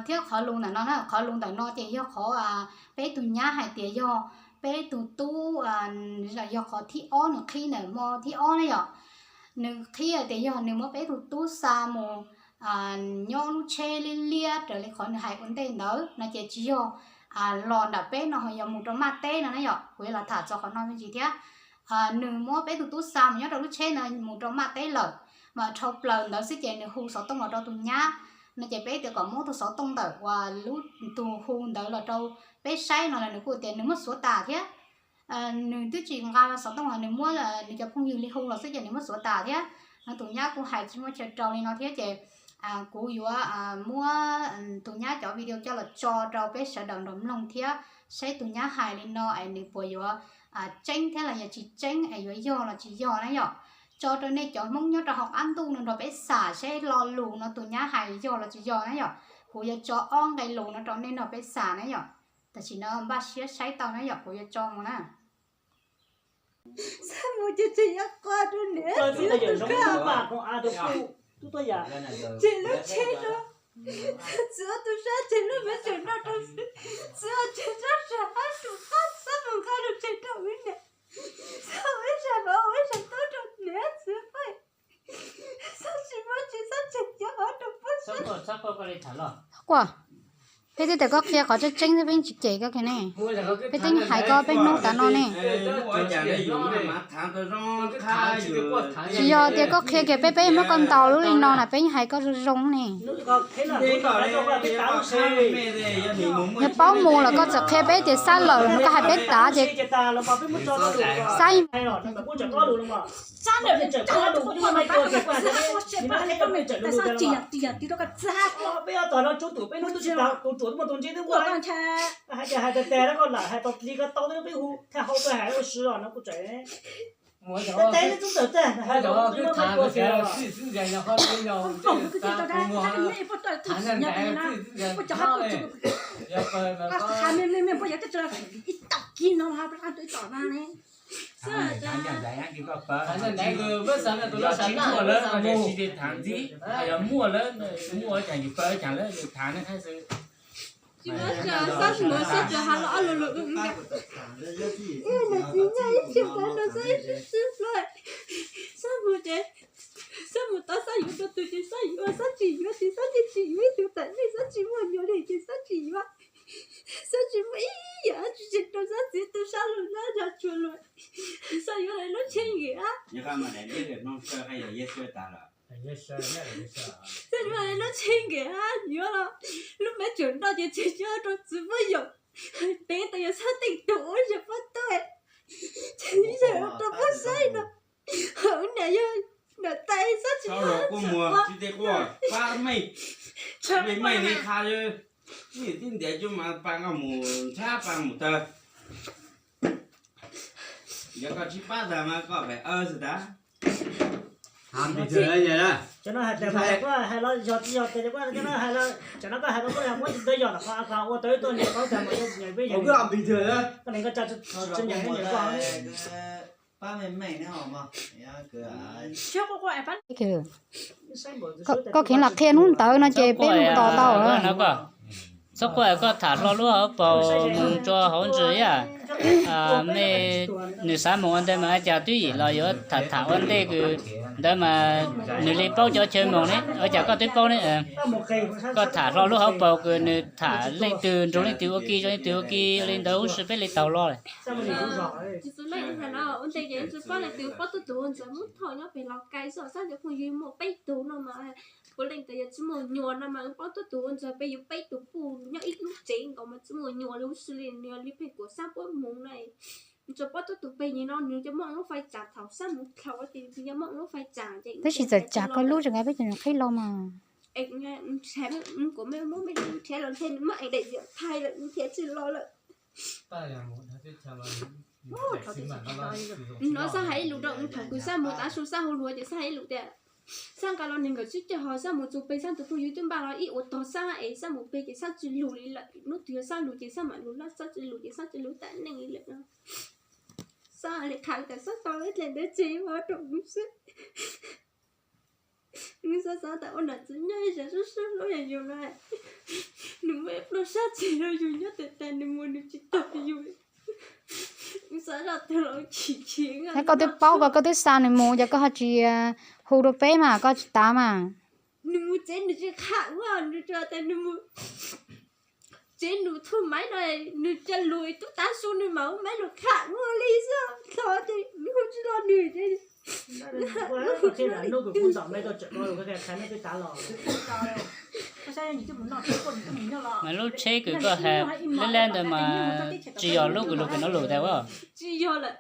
Thiab qhov lus ntawm no na, qhov lus ntawm no ces yog qhov peb tus nyab hais tias yog peb tus tub, yog qhov thib ob nws qhib ntawm hmo thib ob na yom. Nws qhib tias yog nws muab peb tus tub xa mus nyob lub tsheb liab liab raws li qhov nws hais ua ntej ntawd no ces tsis yog los nram peb no, ho yog mus rau Maj Teb no na yom. Kuv yuav los tham txog qhov no me ntsis thiab. Nws muab peb tus tub xa mus nyob rau lub tsheb no mus rau Maj Teb lawm, mas dhau plaws ntawd xwb ces nws hu xov tooj los rau tus nyab no ces peb tias kom muab tus xov tooj ntawm uas lub tus hu ntawd los rau peb saib no los nws kuj tias nws muab xuav tas thiab. Nws twb tsis nqa xov tooj los nws muab nws cov phooj ywg li hu los xwb ces nws muab xuav tas thiab. No tus nyab kuj hais tsis muaj chaw rau li no thiab ces kuv yuav muab tus nyab cov video coj los tso rau peb sawv daws nrog mloog thiab saib tus nyab hais li no es nws puas yuav tseeb thiab los yog tsis tseeb es yuav yog los tsis yog na yom. Tso rau nej cov Hmoob nyob rau hauv qab ntuj no nrog peb xam saib lo lus no tus nyab hais yog los tsis yog na yom. Kuv yuav tso ob nqe lus no rau nej nrog peb xam na yom. Tam sim no npaj siab saib tau na yom, kuv yuav tso mus na. Xab mus ces tseem yuav qua rau niam txiv tus kha. Ces lub tsheb rau txiv ua tus sab ces lub me tseem nrog rau txiv ua tsev sab sab hab rau qab Xab mus nqa rau tsev rau wb niam. Xab ua ib sab vauv ua ib sab tub rau niam txiv paj. Xab tsis muaj tsis Xab tseem cov hov rau puab sab. Quaj, peb twb tias koj qhia qhov tseeb tseeb xwb peb tsis cem koj kiag ne. Peb twb hais koj peb hnub tav no ne. Tsis yog tias koj qhia kiag peb, peb muab koj ntaus lub li no na, peb hais koj zoo zoo ne. Yog paub mus los koj txawm qhia peb tias Xab lawm los koj hais peb tav ces Xab Xab mus ces Xab mus ces Xab mus tau Xab yuav rau tus ces Xab yuav, Xab tsis yuav ces Xab yeej tsis yuav ib tug tawm neeg, Xab tsis muaj nyuam li ces Xab tsis yuav. Xab tsis muaj ib yam tsis tseem rau Xab txiv tu sab lug nab zog tsuag lug. Xab yuav lawv lub tsheb nkim ab. Xab yuav lawv lub tsheb nkim ab, yuav los lub meb tseem nroj ces tseem coj rau txiv muaj yom. Peev tas yog Xab teej tug ua zag pob tub, tseem yog rau pob saib no. Hauv niam yog niam tais Xab tsis muaj tsis muaj. Pab meej, meej li qha, tib ntiav coj mas pab koj mus ntshab pab mus tawg. Yog koj tsis pab tag mas koj pem awv xwb tas. Cov no hais tias koj hais los yog tsis yog tias koj cov no hais los cov no koj hais rau koj muab tsis tau yog los koj ua tau ib tug niam koj tag mas yog nyiam peb yog koj niam koj tsa tsis nyiam nyiam koj. Koj kheev los qhia hnub ntawd no ces peb mus tos tau. Txhob quaj, koj tham hlo lub hauv paus mus tso hauv ntsis yam. Mej, nws xav mus ua ntej mas ua cas twb yim los yuav tham tham ua ntej kws ntawd mas nws li paub cov chaw mus ne, ua cas koj twb paub ne. Koj tham hlo lub hauv paus kws nws tham leej twg nrug leej twg ua ke, zoo leej twg ua ke li ntawd huv si peb li taug lo lawm. Ua ntej ces tsis paub leej twg, paub tub tus ua ntxawg Hmoob Thoj nyob pem Laus Kais xwb, Xab cov phooj ywg muaj peb tug no mas, puav leej tias yog tsis muaj nyuam no mas paub tub tus ua ntxawg peb yug peb tug puj nyob ib lub tsev nkaus mas tsis muaj nyuam li huv si li, nws li pheej kuam Xab puab mus na. Tsuas paub tub tus pem nyem no nws cov mooj lub fais tsam thaum Xab mus dlhau ces nws cov mooj lub fais tsam ces tab sis txawm tsam koj lub tseem nqa peb cov nyuam qhib los mas. Kuv me muab me nrhiav los ntshe nws muab ev daim viam thaij lawm nrhiav tsis los lawm. No Xab hais ib lus rau thaum kws Xab mus tav su Xab hu luag ces Xab hais ib lus tias Xab nqa los nees nkaum tsib caug hos Xab mus txug peg Xab tus phooj ywg twb npaj los ib ua tog Xab es Xab mus peg ces Xab tsis lug li lawm. Hnub twg yog Xab lug ces Xab mam lug, Xab tsis lug ces Xab tsis lug tam neej li lawm no. Xab li qha tas Xab tau ib dle ntawd tseg ua rau mus xwb. Wb xav xav tas ua nam txiv nyob ib zam sub sub hlub yam yus no, nws muaj ib pluaj sab ceg rau yus nyob tas tas nws mus nws tsis tau yus. Wb xav zaj twg los chim chim. Thiab koj twb paub ko, koj twb xa nws mus ces koj ho tsis hu rau peb mas koj tsis tav mas. Nws mus tsev nws tsis qha ua, nws tsuas tas nws mus tsev nws thuj maiv no, nws coj lus tub tav su nws mam ua maiv lus qha ua li xwb. Thaum ces nws hu tsis los nws ces Mas lub tsheb kws koj has lab lab ntawd mas tsis yog lub kws lug kws no lug tas ua. Tsis yog lawm.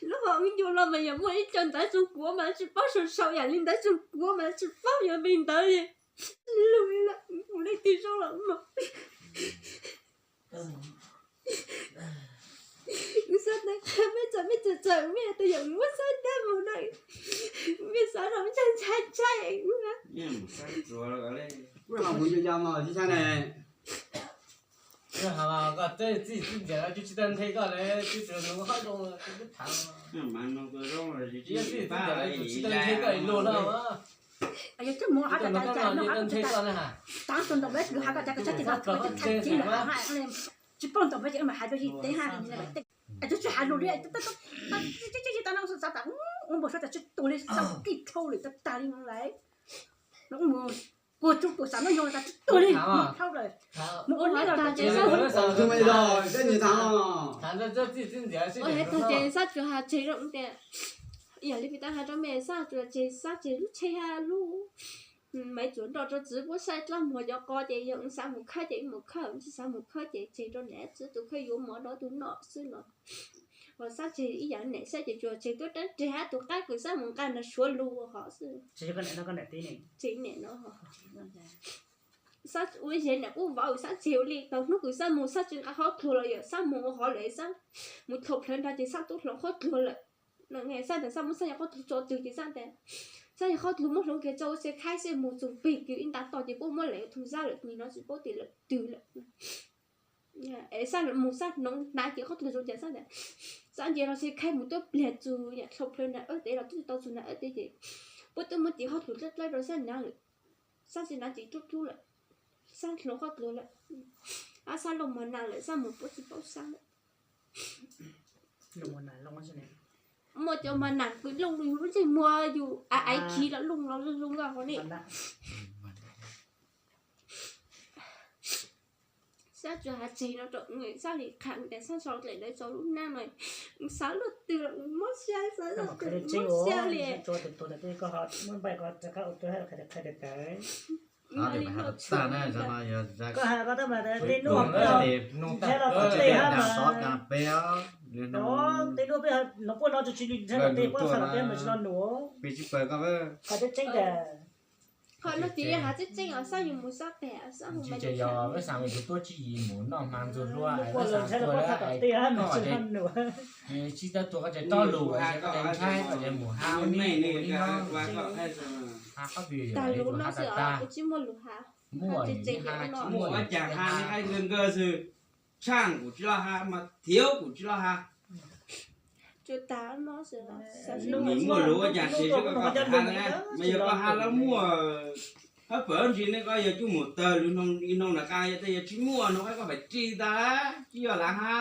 Lub hom wb ncu los mas yog muaj ib co ntawv tsoos kuav mas tsis paub sau sau yam li ntawv tsoos kuav mas tsis paub yog li ntawd li. Lug li lawm, mus leej twg zoo los mas. Wb xav tas mej txawm mej txawm txawm mej tas yog muab xab dab mus no, mej xav rau ntshai ntshai ntshai. Koj txij txij ntxias tsis tau nthe koj lawm, tsis tau mus qhov zoo, tsis tau nthe koj lus no. Yog tsis mus qhov cas cas no, tav tus ntaus lawv lus has koj cas koj tsis tau txij lawm, tsis paub ntaus peb ces mas hais rau yim teb ha, tsis has lus li, tsis tau no xav tas ua npaum suav tas tsis tuag li, tau kij dhau lawm tag tag li no lawm. Kuv tsuas tuam xam no yog tas tsis tuag li, dhau lawm. Mus ua li los tas ces Xab tsuas has tseg rau tias, yog li kuv tau has rau mej, Xab tsuas tseg, Xab tseg lub tsheb hab lub maiv tsuas nrog rau txiv puab saib dlaab muag cov qo ces yog wb xav mus khawb ces wb mus khawb, wb tsis xav mus khawb ces tseg rau niam txiv tus kheej yuav mov rau tug noj xwb no. Los Xab tseg ib yam niam Xab ces tsuas tseg tuab dlaab reg hab tus qaab kws Xab mus nqaa nrug Suav lug ua hov xwb. Tseg niam no, Xab ua zes niam kuj vauv, Xab tseg ua li tau hnub kws Xab mus Xab tsis nqaa qhov dluag los yog Xab mus ua hov lawm Xab mus dlhau plawv nrag ces Xab tub hloov qhov dluag lawm. Xab tas Xab muab Xab yog qhov dluag tso twg ces Xab tas Xab yog qhov dluag muab hloov kiag tso ua xia khaib xwb, mus txug peg kws ib nta toj ces puab muab lawm tug Xab lawm, nim no tsis paub tias lawm twg lawm. Es Xab mus Xab hnoov hnav ces qhov dluag zoo cas Xab tas Xab nce lug xia khaib mus tuab pliag txug yam dlhau plawv nrag Ab teb los twb tsis tau txug nrag Ab teb ces puab twb muab cev qhov dluag dlawb dlawb rau Xab hnav lawm. Xab tsis hnav ces rub rub lawm, Xab hloov qhov dluag lawm. Ab Xab looj mos nas lawm, Xab mus puab tsis paub Xab lawm. Muaj cov mos nas kws looj yug lub ntsej muag yug aiv khiv los looj los zoo zoo nkauj hov ne. Xab tsuas has tseg no rau Xab li qha tas Xab sau dlaim ntawd rau lub nab no, Xab luaj twg los mob siab, Xab luaj twg mob siab li. Koj has koj tab mas tej nuj, tej nuj puab no tsis li ntshai los tej puab txhaj los peb mus tsis lo num. Qhov tseeb tseeb tas, qhov no ces yog has tseeb tseeb os, Xab yuav mus Xab tas, Xab hu mas yog wb xav mus tus tuab tsib yim mus noj hma ntxuag hlua, wb xav tuag lawm, tsis tau tuag koj tseem tob lus, koj tseem ntshai, koj tseem mus ha ua neej ua li no, ha qhov pw tas lus no xwb, kuv tsis muaj lus has. Muaj ua cas ha li qaib nkawg nkawg xwb, tshaaj kuv tsis loj ha mas thiab kuv tsis loj ha. Muaj lus ua cas tsis koj ha na, mas yog koj ha los muaj hab pawg ntsis ne, koj yog coj mus tawg lug noog nram qab, yog tej yog tsis muaj noog koj pab ris tas, tsis yog lav ha.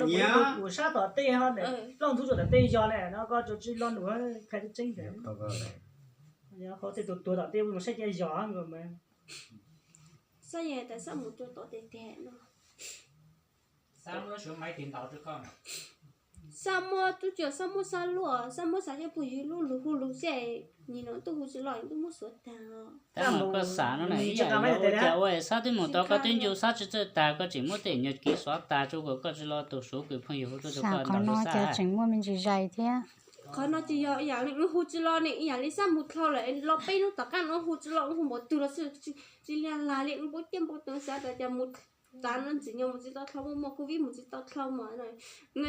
Nyiav sab tom tej ho, looj ntxuv tom tej yog ne no, koj tsis lo num, qhia tseeb tseeb tas. Yog qhov tej tug tuag tom tej mus saib ca yog nkaus mas. Xab yeej tas Xab mus rau tom tes teg no. Xab muab tub tsuas, Xab muab Xab luaj, Xab muab Xab coj pug ywg lub lug hu lug xwb, nim no tuaj hu tsis los, tuaj muab xuav tag. Tab mas koj xav no na, ib yam li ua cas ua Xab twb mus tau, koj twb ncu Xab tsis txawj tag, koj tseem muab tej nyuag kev xav tas rau kom koj tsis lo tus Suav kws phooj ywg hu tuaj rau koj ntau rau Xab. Tseem muaj me ntsis zais thiab. Qhov no tsis yog ib yam li wb hu tsis lo ne, ib yam li Xab mus dlhau lawm, los peb hnub tom qab no hu tsis lo, wb hu npaum twg los tsis lig lag li, wb npau ciaj npau taws xav tas cas mus tav no ntxim nyog mus tsis tau dlhau, muaj muaj covid mus tsis tau dlhau mas,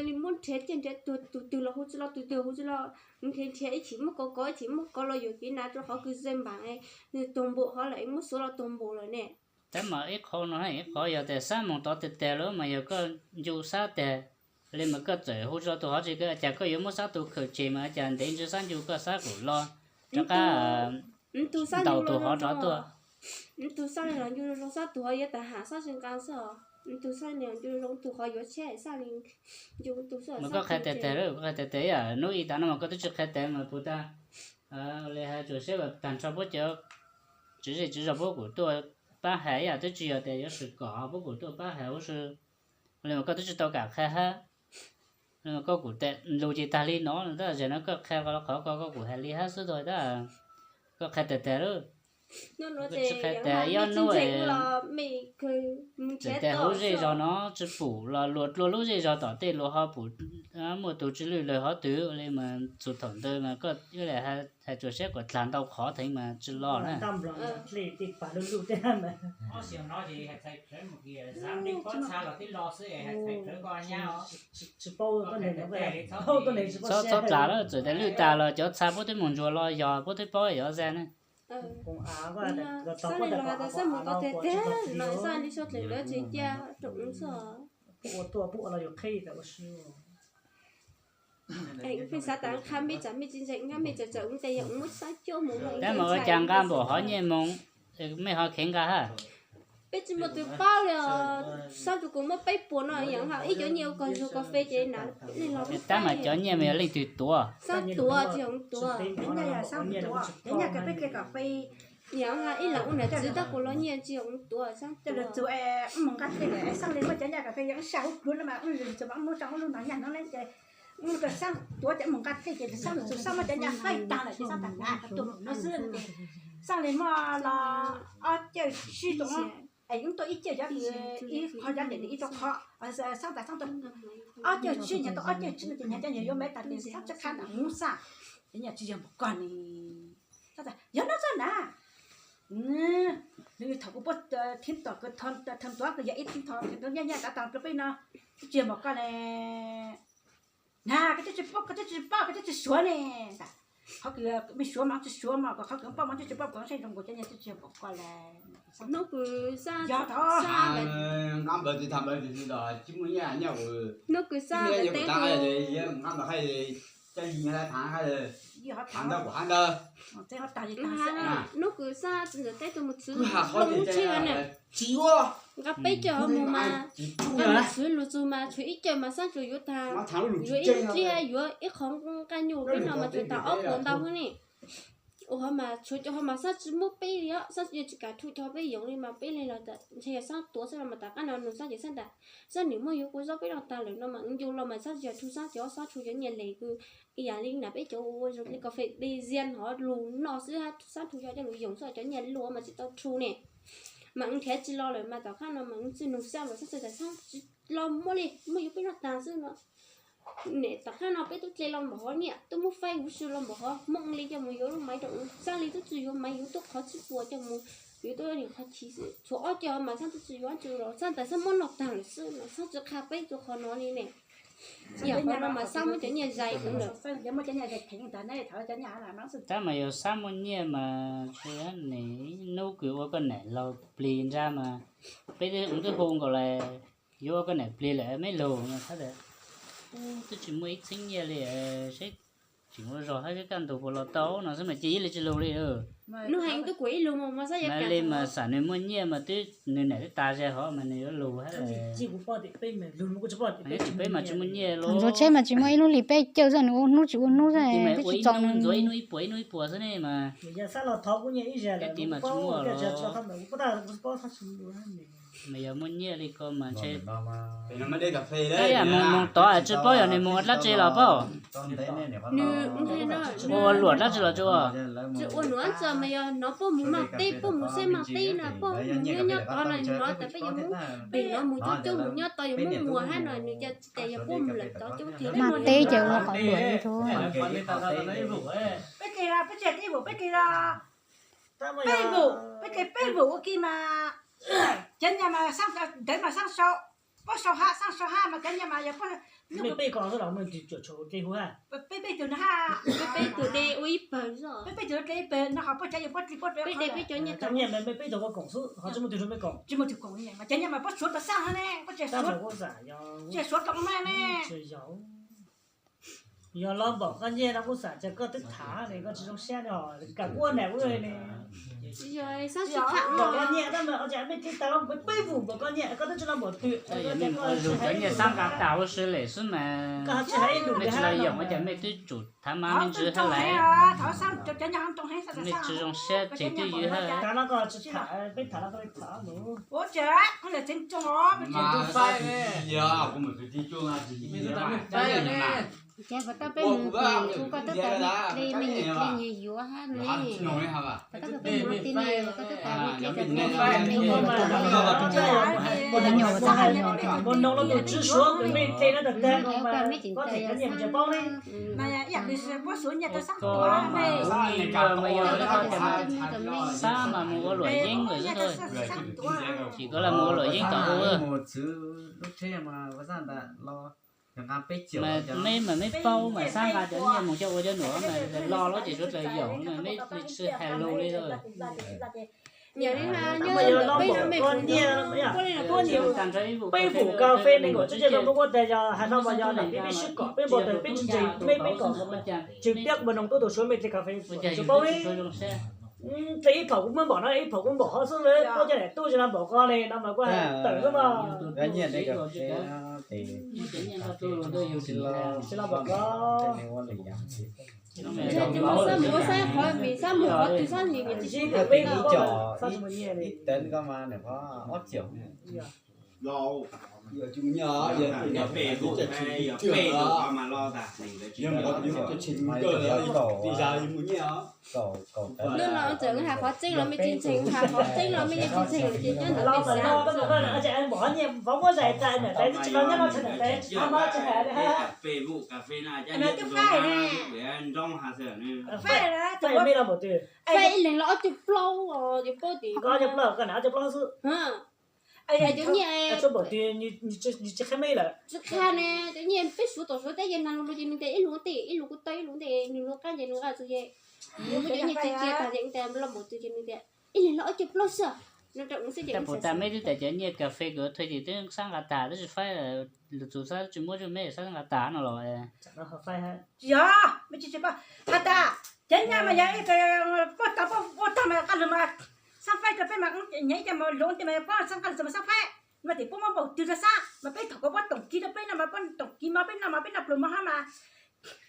li muab nrhiav ciaj nrhiav tuag, tus twg los hu tsis lo, tus twg hu tsis lo, nrhiav nrhiav ib chim muab kov kov, ib chim muab kov los yuam kev nav rau qhov kws ze npaam, tuag npaum hov lawm, muab xuav los tuag npaum lawm ne. Tab mas ib qho no, ib qho yog tas Xab mus tod tag tag lawm mas yog koj ncu Xab tag li mas koj txawm hu tsis lo tus hov tsis, cas koj yuav muab Xab tus khawm tseg mas cas ntev ntsis Xab ncu koj Xab kuj lo. Rov qab ntaus tus hov rov tuaj. Nws tus xaj li los ncu zoo zoo, xaj tus hov yuav tag ham xaj tsis nqa xwb os. Nws tus xaj li los ncu zoo zoo, tus hov yuav tsheb xaj li ncu tus xwb. Mas koj qhia tes tes, koj qhia tes tes ib yam hnub ib tag no mas koj twb tsis qhia tes mas puas tag? Li hais tsuas seb tag nrho puab cov tswv zej tswv zos puab kuj tuaj pab hais ib yam, twb tsis yog tias yuav swm kom puab kuj tuaj pab hais huv si. Li mas koj twb tsis tau kam qhia hab. Koj kuj tes lus ces tag li no, tab sis no koj qhia qhov ko koj kuj hais li hab xwb tau tab. Koj qhia tes tes lawm. Koj tsis qhia tes ib ob hnub txawm tes huv zej zog no tsis pum los luag dlua lub zej zog tom tej luag ho pum muaj tus tsw lwj lawg hov twg li mas txug thaum ntawd mas koj yuav hais tsuas seb kom dlag ntau qhov theev mas tsis los na. Txhob txhob dlag lawm, txawm tes lwj tag los cov txha puab twb mus ntsuas los yog puab twb paub yog zaj ne. Peb xav tas qha mej tsam mej tsis ntseeg, mej txawm txawm ua tes yog muab sab cuab mus. Tab mas ua cas nqa npaum hov nyiaj moog, mej ho kheev nqa hab? Peb tsis muaj tus paub li os, sab tus kuv muab peb puas no yog ib cov nyiaj ua koj zug koj fej ces na. Tab mas cov nyiaj mas yog leej twg tuav? Sab tuav tsis yog tuav. Yog ib leeg ua nam txwv tab kuv los nyiaj tsis yog tuav, sab tuav. Sab tuav ces muaj cov nyiaj fej tag lawm ces sab tas na, tuag mus no xwb ces sab li muaj los ob caug tsib tus, es yeej tuaj ib caug cov, ib qho cov tes ib rau qhov, sab tas sab tuav ob caug tsib, nyias tau ob caug tsib no ces nyias cov nyias yuav me tas ces sab tsis qha ntawm hmoob xaj, ces nyias tsis yog npaum koj ne. Yog no xwb na. Nws thaum kuv puab thib tom kws thawm tuav kws yog ib thib tom thawm tuav nyiaj nyiaj tav tas rau peb no, tsis yog npaum koj ne. Na koj twb tsis paub, koj twb tsis paub, koj twb tsis suav ne. Qhov kws mej suav mas tsis suav mas, qhov kws paub mas tsis paub, koj saib zoo nkaus cov nyiaj twb tsis yog npaum koj le. Hnub kws xaj, hnub kws xaj ntawm teb, hnub kws xaj ntawm teb tuaj mus txwv lub tsheb na, nqa peb caug hov mus mas, nqa mus txwv lug txug mas tshuav ib caug mas xaj tsuas yuav tag, yuav ib lub tsheb, yuav ib qho nqaj nyuj peb no mas tsuas tag ob puas ntau xwb ne. Ua hov mas tshuav cov hov mas xaj tsis muab peb li os, xaj tsis kam thu cov peb yoov li mas peb li los ntshe yog xaj tuav xwb los mas tom qab no nug xaj ces xaj tas, xaj nws muaj yuav kua zaub peb no tag lawm no mas ncu los mas xaj tsis yog thu xaj cov, xaj thu cov nyiaj les kws ib yam li na peb cov ua zoo li koj fej dej ziab hov lug noj xwb, xaj thu cov coj lug yoov xwb, cov nyiaj luaj mas tsis tau thu ne. Mas nrhiav tsis los lawm mas tom qab no mas txwj nug xaj mas xaj txawm tas xaj tsis los muab li, muaj yuav peb noj tag xwb no. Niam tom qab no peb tub dle los npaum hov, niam tub muab faib huv si los npaum hov, muaj li coj mus yuav lub maiv rau xaj li tub tsis yuav maiv, yuav tub qhov tsib puas coj mus, yuav tub nim qhov chiv xwb. Tshuav ob caug mas xaj tub tsis yuav tsis los, xaj tas xaj muab noj tag lawm xwb no, xaj tsis qha peb txug qhov no li ne. Yam qhov no mas xaj muab cov nyiaj zais lawm. Tab mas yog xaj muaj nyiaj mas, hnub kws ua koj nam laug plig nrag mas, peb twb hu nkaus las, yuav ua koj nam plig lawm meb lug no, twb tsis muaj ib txheeb nyiaj li, seb tseem ua zog hab seb kaj ntug puas los tau no xwb mas cia ib leeg tsis lug li. Hnub heev twb kuv ib lug mas xaj yuav li mas xam nws muaj nyiaj mas twb nws nam twb tas zog hov mas nws yuav lug hab. Peb mas tsis muaj nyiaj li. Ntxuav tsheb mas tsis muaj ib lub hlis peb caug xwb, nws ua hnub tsis ua hnub xwb, twb tsis txaus nws. Ntxuav ib hnub ib puas ib hnub ib puas xwb ne mas. Ib tis mas tsis muaj los. Mas yog muaj nyiaj li ko mas ntshe, ib yam moog moog tod tsis paub yog nws moog ua dlaab tsi los paub. Ua luam dlaab tsi los tsis ua. Tsis ua luam tsi mas yog nov puab moog maaj teb, puab moog saib maaj teb no, puab moog nyob nyob tod no nov tas peb yuav muab pem nov moog coob coob moog nyob tod yuav muab muag hab no nws ca tsis tas yog puab moog lawm tod coob coob. Maaj teb ces ua qhov luam li tub. Peb ke peb tse ib vum peb ke peb vum, peb ke peb vum ua ke mas cov nyiaj mas ntev mas xaab sau, puab sau hab, xaab sau hab mas cov nyiaj mas yog peb peb tug na, peb peb tug de ua ib pawg, peb peb tug de ib pawg no ho puab cov yog puab dli puab peb de peb cov nyiaj, peb tug ua koom xwb ho tsis muaj tug rua peb koom, tsis muaj tug koom mas cov nyiaj mas puab suav rua xaab hab ne, puab tseem suav, tseem suav rua maj ne. Yog los npaum koj nyiaj no kuj xam tias koj twb tham ne, koj tsis zoo siab ne, kam kuj ua nam ua ne. Npaum koj nyiaj tab mas, mej tij tas los peb vus npaum koj nyiaj koj twb tsis los npaum twg. Yog mej mus ua zug cov nyiaj xab nqa tas ua si lawm xwb mas, koj tsis hais ib lus mej tsis los yoom ua cas mej twb tsum thav mas mej ntsis hab lais. Mej tsis zoo siab tseg twj ywm hab. Thav no koj tsis tham, peb tham no koj li tham mus. Ces puas tau peb mus tim kuv koj tab tom li mej nyiam li nyiam yuav hab ne. Puas tau koj peb mus tim ne koj tab tom li Mus noog los tus tswv suav kws mej dle no tag tag no mas koj them cov nyiaj mus tsis paub ne. Xab mas mus ua luam yeeb lawm xwb. Tsis koj los mus ua luam yeeb tom ub. Mas mej mas mej paub mas xab nqa cov nyiaj mus coj ua cov nuam mas los lawm ces suav dlawg yaum, mej tsis hais lus li. Peb vum kas fes nees nkaum tsib caug los muab kuab tag yog hais no mas yog nam peb peb sib kom peb npau taws peb tsis ntseeg mej peb kom tswv piab ua noog tuab tus suav mej dle kas fes tsis paub li. Dle ib phaum kuv muab npaum no ib phaum kuv npaum hov xwb, paub cov nam tub tsis los npaum ko li no mas kuj hais tawm xwb mas. Tsis los npaum ko. Xab mus ua xab qhov vim xab mus qhov twg xab nim ib co ib tawv ko mas nws qhov ob caug. Hnub no txawm hais qhov tseeb los mej tsis ntseeg, hais qhov tseeb los mej yeej tsis ntseeg lawm ces nyob ntawm mej xwb. Faib ib leeg los ob cuag plaub os, cov plaub tim. Cov nyiaj tsis qha ne, cov nyiaj peb suav tom suav teb ces nag lug lug ces nws tias ib lus tej ib lus kuj tau ib lus ntej, nws lug qab ces nws nqa txug ces nws muab cov nyiaj cia cia tag ces nws tias los npaum twg ces nws tias ib leeg los ob cuag plaub xwb. Puas tas mej twb tas cov nyiaj kas fes kws thuê ces twb xab nqa tas twb tsis faib, lug txug xab tsis muab tsua mej xab nqa tas no los. Yog mej tsis tsis paub has tas cov nyiaj mas yog puab tau puab ua tag mas nqa lug mas xab faib rau peb mas nyiaj ib co mas lug ua ntej mas puab xab nqa lug txug mas xab faib. Mas tim puab muab npaum twg rau xab mas peb thaum ko puab toom kiv rau peb no mas puab toom kiv mas peb no mas peb noj pluas mov hab mas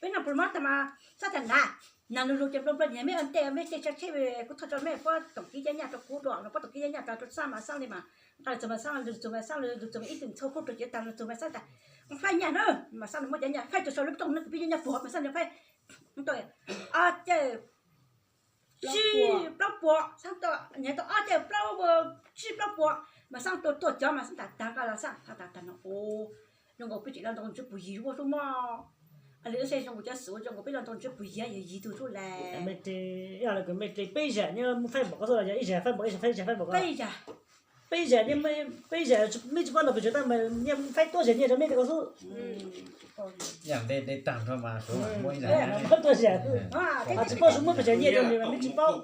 peb noj pluas mov tag mas xab tas nrad nag lug lug ces nplua nplua nyiaj mej ua ntej mej tej tsheb kuv thauj rau mej puab toom kiv cov nyiaj rau kuv dua no puab toom kiv cov nyiaj rau xab mas xab li mas nqa lug txug mas xab lug txug mas xab lug txug mas ib tug ntxhua kuj rau cov tag lug txug mas xab tas faib nyiaj na mas xab lug muab cov nyiaj faib rau sau lub rooj na kws peb nyiaj puag mas xab lug faib ob caug tsib plaub puas, xab tau nyiaj tau ob caug plaub tsib plaub puas mas xab tua tuaj cov mas xab tas tag nqa los xab tas tag no. Zoo nkaus peb tseem los ntoo ntswv puag yig ua zoo mog. Li ua se zoo nkaus cov xwm zoo nkaus peb los ntoo ntswv puag yig yog yig tug xwb las. Mej dle peb zam nyiaj faib npaum ko xwb los yog ib zam faib npaum ib zam faib ib zam faib npaum ko? Peb zam, peb zam, mej tsis paub ntau pes tsawg tab mas nyiaj faib tuab zam nyiaj rau mej tej ko xwb. Yam de de tag nrho mas suav muaj ib zam, tuab zam, tsis paub suav muab pes tsawg nyiaj rau nws mas mej tsis paub.